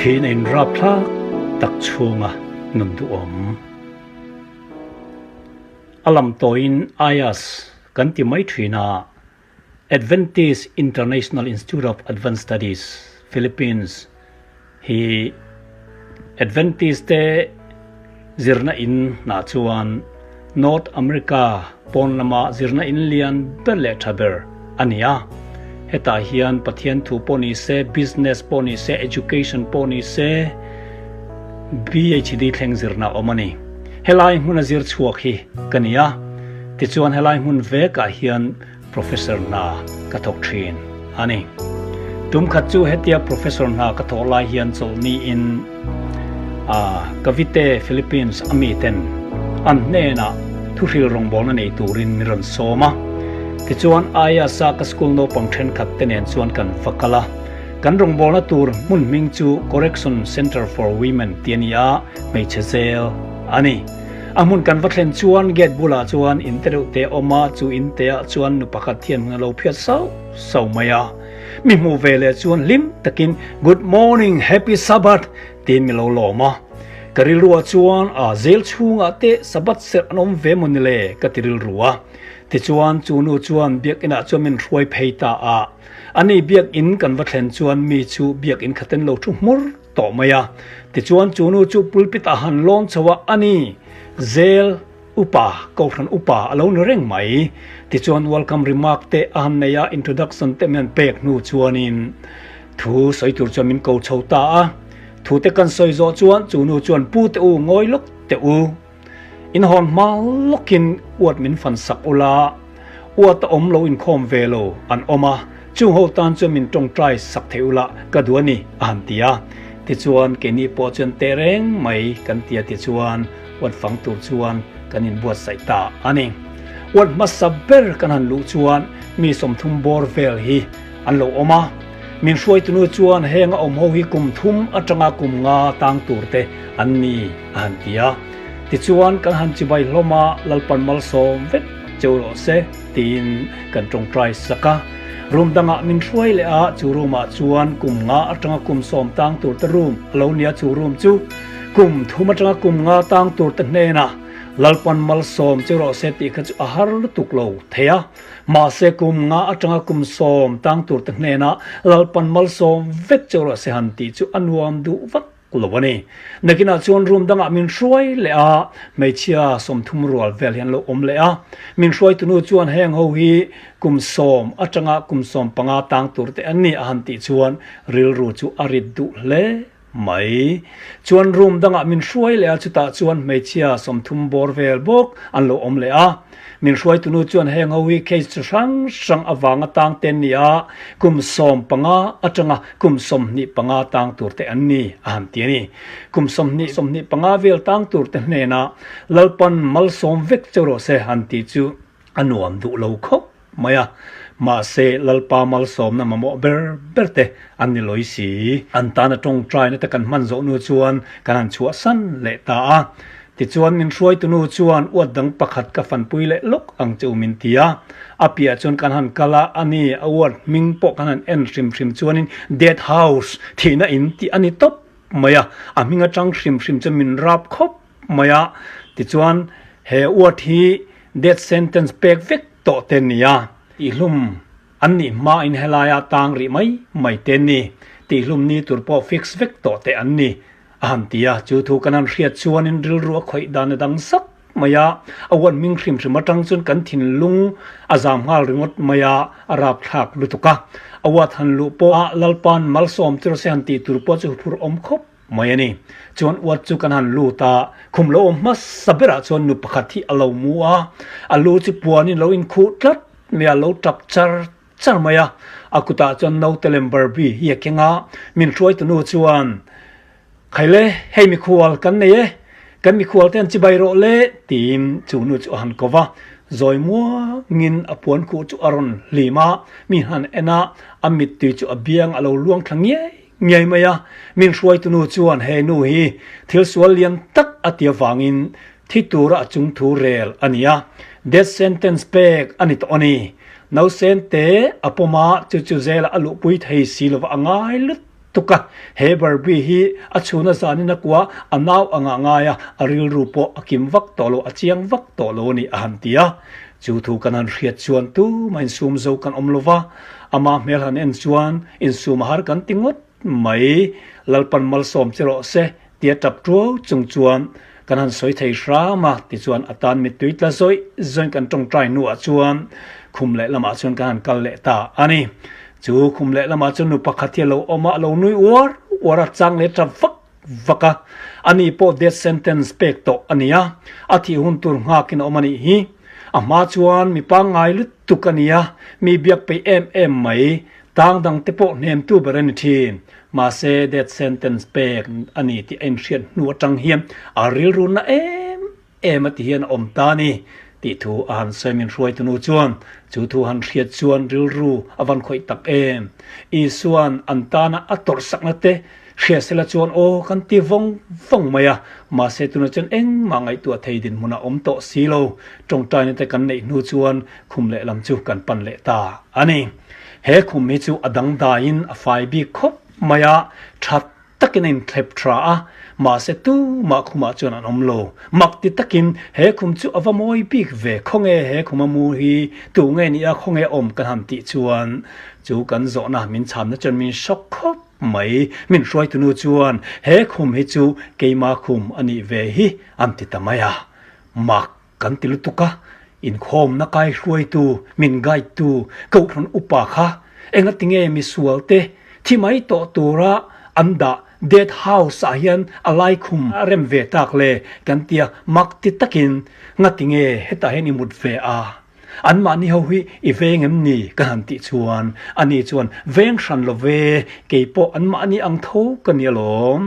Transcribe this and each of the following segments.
Thihna in rapthlak tak chhunga nun duhawm. A lam tawiin IAS kan ti mai thin a, Adventist International Institute of Advanced Studies, Philippines hi Adventist te zirna in hnah chuan North America pawn lama zirna in lian ber leh tha ber a ni a. Hetah hian Pathian thu pawh ni se, business pawh ni se, education pawh ni se, PhD thleng zirna a awm a ni. Helai hmuna zir chhuak hi ka ni a, tichuan helai hmun vekah hian Professor hna ka thawk thin a ni. Tum khat chu hetia Professor hna ka thawh lai hian chawlhni in Cavite, Philippines a mi ten an hnenah thuhril rawngbawlna nei turin min rawn sawm a. Tichuan IAS-a ka school naupang thenkhat te nen chuan kan va kal a. Kan rawngbawlna tur hmun hming chu Correction Center for Women tih a ni a, hmeichhe zel a ni. A hmun kan va thlen chuan gate bulah chuan in te reuh te a awm a, chu in te ah chuan nu pakhat hian hmun a lo phiat sauh sauh mai a. Mi hmuh ve leh chuan hlim takin Good morning, Happy Sabbath tiin mi lo lawm a. Ka rilruah chuan a zel chhungah te Sabbath serh an awm ve maw ni le ka ti rilru a. Tichuan chu nu chuan biakinah chuan min hruai phei ta a. Ani biakin kan va thlen chuan mi chu biakin khaten lo thu hmur tawh mai a. Tichuan chu nu chu pulpit ah han lawn chho a, a ni, zel upa, kohhran upa a lo ni reng mai. Tichuan welcome remark te a han nei a, introduction te min han pek hnu chuanin thu sawi tur chuan min ko chho ta a. Thu te kan sawi zawh chuan chu nu chuan pu te u ngawi lawk teh u, in hawn hma lawkin uat min fan sak ula, uat a awm lo inkhawm ve lo an awm a, Chung ho tan chuan min tawngtai sak thei ula ka duh a ni, a han ti a. Tichuan, keini pawh chuan teh reng mai kan ti a tichuan uat fang tur chuan kan inbuatsaih ta a ni. Uat hmasa ber kan han luh chuan mi 30 bawr vel hi an lo awm a. Min hruaitunu chuan heng a awm ho hi kum thum atanga kum nga tang tur te an ni a han ti a. Tichuan, kan han chibai hlawm a, Lalpan malsawm vek cheu rawh se. Tiin kan tawngtai sak a. Room dangah min hruai leh a, chu room ah chuan kum nga atanga kum 10 tang tur te room a lo nia, chu room chu kum thum atanga kum nga tang tur te hnenah Lalpan malsawm che rawh se tih kha chu a har lutuk lo thei a, mahse kum nga atanga kum 10 tang tur te hnenah Lalpan malsawm vek che rawh se han tih chu a nuam duh vak lo a ni. Nakinah chuan room dangah min hruai leh a, hmeichhia 30 rual vel hian lo awm leh a. Min hruaitunu chuan heng ho hi kum 10 atanga kum 15 tang tur te an ni a han tih chuan rilru chu a rit duh hle mai. Chuan room dangah min hruai leh a, chutah chuan hmeichhia 30 bawr vel bawk an lo awm leh a. Min hruaitunu chuan heng ho hi case chi hrang hrang avanga tang te an ni a, kum 15 atanga kum 25 tang tur te an ni a han ti a ni. Kum 20, 25 vel tang tur te hnenah Lalpan malsawm vek che rawh se han tih chu a nuam duh lo khawp mai a. Mahse Lalpa malsawmna mamawh ber ber te an ni lawi si. An tana tawngtaina te kan hman zawh nu chuan kan han chhuahsan leh ta a. Tichuan min hruaitunu chuan uat dang pakhat ka fanpui leh lawk ang che u min ti a. A piah chuan kan han kal a, a ni, a uat hming pawh kan han en hrim hrim chuanin Death House, thihna in tih a ni tawp mai a, a hming atang hrim hrim chuan min rap khawp mai a. Tichuan he uat hi death sentence pek vek tawh te ni a, tihlum an nih hmain helaia tang rih mai mai te ni, tihlum ni tur pawh fix vek tawh te an ni. A han ti a, chu thu kan han hriat chuanin rilru a khawih dan a dang zak mai a, a uan hming hrim hrim atang chuan kan thinlung a zam nghal ringawt mai a, a rapthlak lutuk a. A uat han luh pawh a Lalpa'n malsawm tir se han tih tur pawh chu phur awm khawp mai a ni. Chuan uat chu kan han lut a, khum lo awm hmasa berah chuan nu pakhat hi a lo mu a, a lu chu puanin lo inkhuh tlat mai a, lo tap char char mai a, a kutah chuan naute lem Barbie hi a keng a, min hruaitunu chuan, Khaile, hei mikhual kan nei e, kan mikhual te an chibai rawh le, tiin chu nu chu a han ko va, zawi muangin a puan khuh chu a rawn hlim a, mi han en a, a mittui chu a biang a lo luang thla ngiai ngiai mai a, min hruaitunu chuan he nu hi thil sual lian tak a ti avangin Thi tura a chung thu rel a ni a, death sentence pek a ni tawh a ni. Nausen te a pawm a, chu chu zela a luhpui thei si lova a ngai lut lutuk a, he Barbie hi a chhuna zanin a kua a nau anga ngai a, a rilru pawh a kim vak tawh lo, a chiang vak tawh lo a ni a han ti a. Chu thu kan han hriat chuan tumah insum zo kan awm lo va, ama hmel han en chuan insum a har kan ti ngawt mai. Lalpan malsawm che rawh se tia tap tuau chung chuan kan han sawi thei hram a, tichuan a tan mittui tla zawih zawih kan tawngtai hnuah chuan khum leh lamah chuan kan han kal leh ta a ni. Chu khum leh lamah chuan nu pakhat hi a lo awm a, a lo nui uar uar a, chang leh tap vak vak a. Ani pawh death sentence pek tawh a ni a, a thih hun tur nghakin a awm a nih hi. A hma chuan mi pangngai lutuk a ni a, mi biak peih em em mai. Tang dang te pawh hnemtu ber a ni thin. Mahse death sentence pek a ni tih a inhriat hnu atang hian a rilru na em em a ti hian a awm ta a ni tih thu a han sawi min hruaitu nu chuan chu thu han hriat chuan rilru a van khawih tak em. Isuan an tana a tawrhsakna te Hria sela chuan aw kan ti vawng vawng mai a, mahse tunah chuan engmah ngaihtuah thei dinhmun a awm tawh si lo. Tawngtaina te kan neih hnu chuan khum lehlam chu kan pan leh ta a ni. He khum hi chu a dangdaiin a fai bik khawp mai a, tha takin a inthlep tha a, mahse tumah khumah chuan an awm lo. Mak ti takin he khum chu a va mawi bik ve, khawnge he khuma mu hi tu nge nia khawnge awm kan han tih chuan chu kan zawhna min chhamna chuan min shock khawp. Mai, min hruaitu nu chuan he khum hi chu keima khum a nih ve hi an ti ta mai a. Mak kan ti lutuk a, inkhawmna kai hruaitu, min guide tu, kohhran upa kha engati nge misual te thi mai tawh tura an dah dead house ah hian a lai khum a rem ve tak le kan tia mak ti takin ngati nge hetah hian i mut ve a? Anmahni ho hi i veng em ni? ka han tih chuan ani chuan, Veng hran lo ve, kei pawh anmahni ang tho ka ni alawm.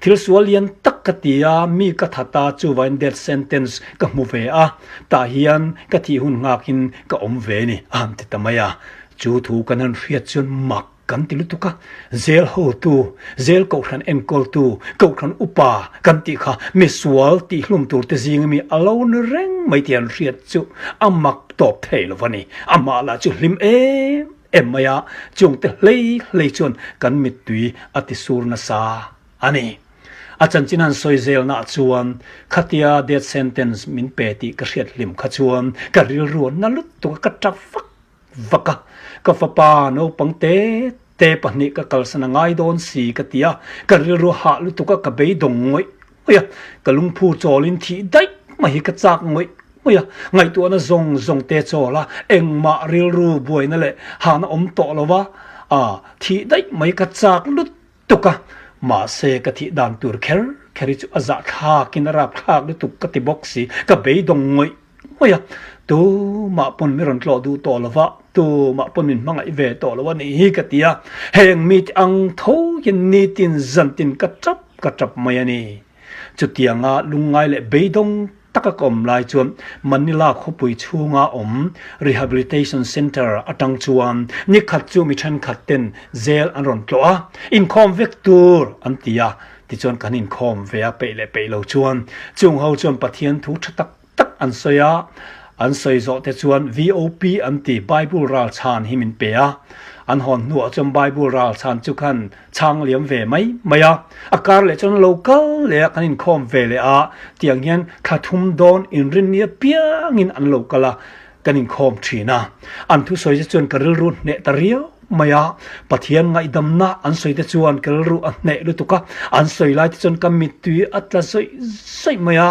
Thil sual lian tak ka ti a, mi ka that a, chuvain death sentence ka hmu ve a, tah hian ka thih hun nghakin ka awm ve ni, a han ti ta mai a. Chu thu kan han hriat chuan mak Kan ti lutuk a, zel hotu, zel kohhran enkawltu, kohhran upa kan tih kha misual tihhlum tur te zinga mi a lo ni reng mai tih an hriat chu a mak tawp thei lo va ni. Amah lah chu hlim em em mai a, chungte hlei hlei chuan kan mittui a ti sur nasa a ni. A chanchin han sawi zelnaah chuan khatia death sentence min pe tih ka hriat hlim kha chuan ka rilru a na lutuk a, ka tap vak vak a, ka fapa naupang te te pahnih ka kalsan a ngai dawn si ka ti a, ka rilru hah lutuk a, ka beidawng ngawih ngawih a, ka lungphu chawlin thih daih mai hi ka chak ngawih ngawih a, ngaihtuahna zawng zawng te chawl a, engmah rilru buaina leh hahna awm tawh lo va, a thih daih mai ka chak lutuk a, mahse ka thih dan tur kher kher hi chu a zahthlakin a rapthlak lutuk ka ti bawk si, ka beidawng ngawih ngawih a, tumah pawn mi rawn tlawh duh tawh lo va, tumah pawn min hmangaih ve tawh lo a nih hi ka ti a, heng mite ang tho hian nitin zantin ka tap ka tap mai a ni. Chutianga lungngai leh beidawng taka ka awm lai chuan Manila khawpui chhunga awm Rehabilitation Centre atang chuan nikhat chu mi thenkhat ten zel an rawn tlawh a, inkhawm vek tur an ti a, tichuan kan inkhawm ve a peih leh peih lo chuan chung ho chuan Pathian thu tha tak tak an sawi a, an sawi zawh te chuan VOP an ti Bible ral chhan hi min pe a, an hawn hnuah chuan Bible ral chhan chu khan chhang liam ve mai mai a, a kar leh chuan lo kal leh a kan inkhawm ve leh a, tiang hian thla thum dawn inrinni apiangin an lo kal a, kan inkhawm thin a, an thusawi te chuan ka rilru hneh ta riau mai a, Pathian ngaihdamna an sawi te chuan ka rilru a hneh lutuk a, an sawi lai te chuan ka mittui a tla zawih zawih mai a,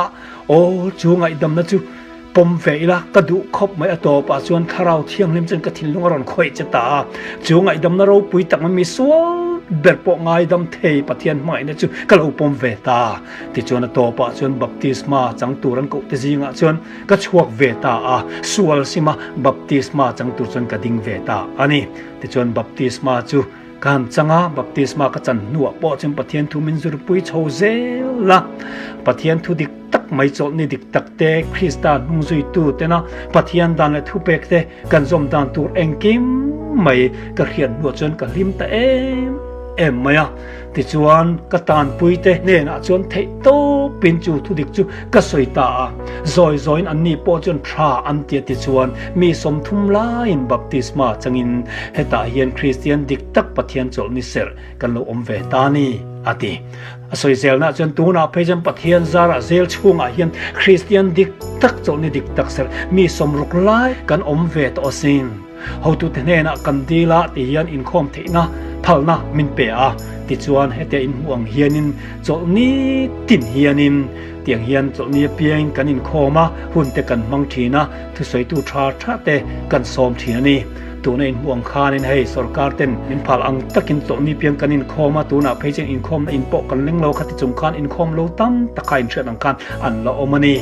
aw chu ngaihdamna chu pawm ve ila ka duh khawp mai a tawpah chuan Thlarau Thianghlim chuan ka thinlung a rawn khawih che ta a, chu ngaihdamna ropui tak mai mi sual ber pawh ngaidam thei Pathian hmangaihna chu ka lo pawm ve ta. Tichuan a tawpah chuan baptisma chang tur an koh te zingah chuan Ka chhuak ve ta a, sual sima baptisma chang tur chuan ka ding ve ta a ni. Tichuan baptisma chu ka han chang a, baptisma ka chan hnuah pawh chuan Pathian thu min zirpui chho zel a. Pathian thu dik tak mai chawlhni dik tak te, Krista hnungzuitu tena Pathian dan leh thupek te kan zawm dan tur engkim mai ka hriat hnuah chuan ka hlim ta em. em mai a. Tichuan, ka tanpuite hnenah chuan theih tawpin chu thudik chu ka sawi ta a. Zawi zawiin anni pawh chuan tha an ti a tichuan mi 30 laiin baptisma changin hetah hian Kristian dik tak Pathian chawlhni serh kan lo awm ve ta a ni, a ti. A sawi zelnaah chuan tunah phei chuan Pathian zarah zel chhungah hian Kristian dik tak chawlhni dik tak serh mi 60 lai kan awm ve tawh asin. Hotute hnenah kan dil a ti hian inkhawm theihna phalna min pe a, tichuan hetia inhmuh ang hianin chawlhni tin hianin tiang hian chawlhni apiangin kan inkhawm a, hun te kan hmang thin a, thusawitu tha tha te kan sawm thin a ni. Tuna inhmuh ang khanin hei sorkar ten min phal ang takin chawlhni piang kan inkhawm a, tunah phei chuan inkhawmna in pawh kan leng lo kha ti chung khan inkhawm lo tam tak kha inhriat ang khan an la awm a ni.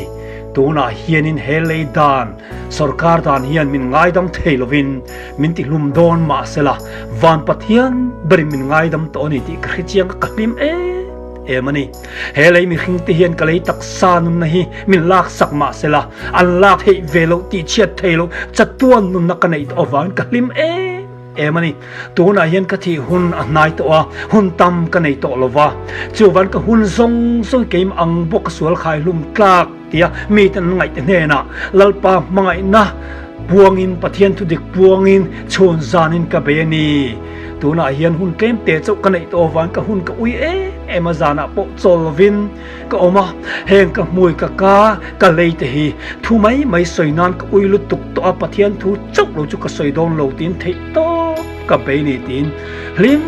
Tunah hianin he lei dan Sorkar dan hian min ngaidam thei lovin min tihlum dawn mahsela van Pathian berin min ngaidam tawh a ni tih ka hre chiang a, ka hlim em em a ni. He lei mihring te hian ka lei taksa nunna hi min laksak mahsela an lak theih ve loh tih chhiat thei loh chatuan nunna ka neih tawh avangin ka hlim em em a ni. Tunah hian ka thih hun a hnai tawh a, hun tam ka nei tawh lova, chuvan ka hun zawng zawng keimah ang bawk ka sual khai hlum tlak. Tia mite an ngaihte hnenah Lalpa hmangaihna puangin Pathian thudik puangin chhun zanin ka bei a ni. Tunah hian hun tlemte chauh ka neih tawh avangin ka hun ka ui em em a, zanah pawh chawl lovin ka awm a, heng ka hmui ka ka ka lei te hi thu mai mai sawi nan ka ui lutuk tawh a, Pathian thu chauh lo chu ka sawi dawn lo tiin theih tawp ka bei ni tiin hlim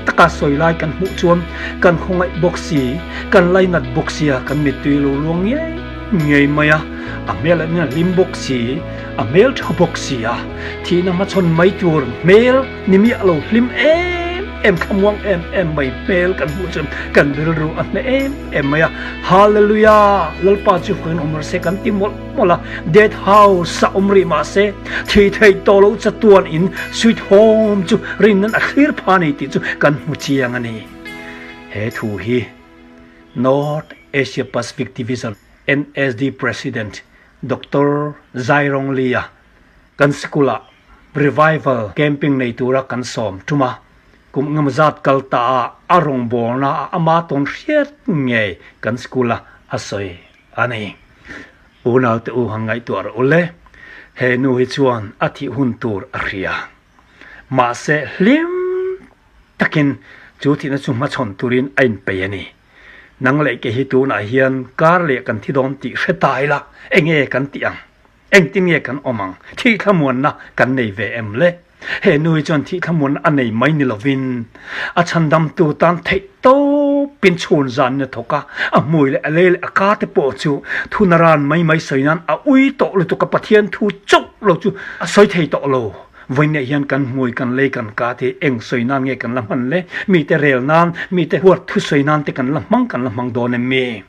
taka sawi lai kan hmuh chuan kan khawngaih bawk si. Kan lainat bawk sia kan mittui lo luang ngei ngei mai a, a hmel ah hian a hlim bawk si, a hmel tha bawk si a, thihna hmachhawn mai tur hmel ni miah lo hlim em em thlamuang em em mai hmel kan hmuh chuan kan rilru a hneh em em mai a, Hallelujah Lalpa chu huin awm rawh se kan ti mawlh mawlh a, Death House ah awm rih mah se thi theih tawh loh chatuan in Sweet Home chu rinnan a thlir pha a ni tih chu kan hmu chiang a ni. He thu hi North Asia Pacific Division, NSD President Doctor Zairong Lee-a kan sikula Revival Camping nei tura kan sawm tum a, kum engemaw zat kal ta a a rawngbawlna a ama tawn hriat ngei kan sikula a sawi a ni. Unaute u han ngaihtuah rawh u le, he nu hi chuan a thih hun tur a hria. Mahse hlim takin chu thihna chu hmachhawn turin a inpeih a ni. Nang leh ke hi tunah hian kar leh kan thi dawn tih hre ta ila, enge kan tih ang? Engtin nge kan awm ang? Thih thlamuanna kan nei ve em le? He nu hi chuan thih thlamuanna a nei mai ni lovin a chhandamtu tan theih tawpin chhun zanin a thawk a, a hmui leh a lei leh a ka te pawh chu thuna ran mai mai sawi nan a ui tawh lutuk a, Pathian thu chauh lo chu a sawi thei tawh lo. Vawiinah hian kan hmui, kan lei, kan ka te eng sawi nan nge kan la hman le? Mite rel nan, mite huat thu sawi nan te kan la hmang kan la hmang dawn em mi?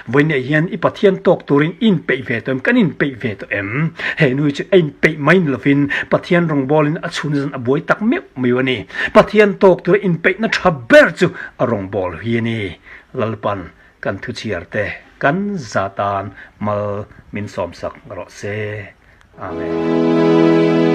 Vawiinah hian i Pathian tawk turin i inpeih ve tawh em? Kan inpeih ve tawh em? He nu hi chu a inpeih mai ni lovin Pathian rawngbawlin a chhun zan a buai tak meuh meuh a ni. Pathian tawk tura inpeihna tha ber chu a rawngbâwl hi a ni. Lalpan kan thuchhiar te kan za tan mal min sawmsak rawh se. Amen.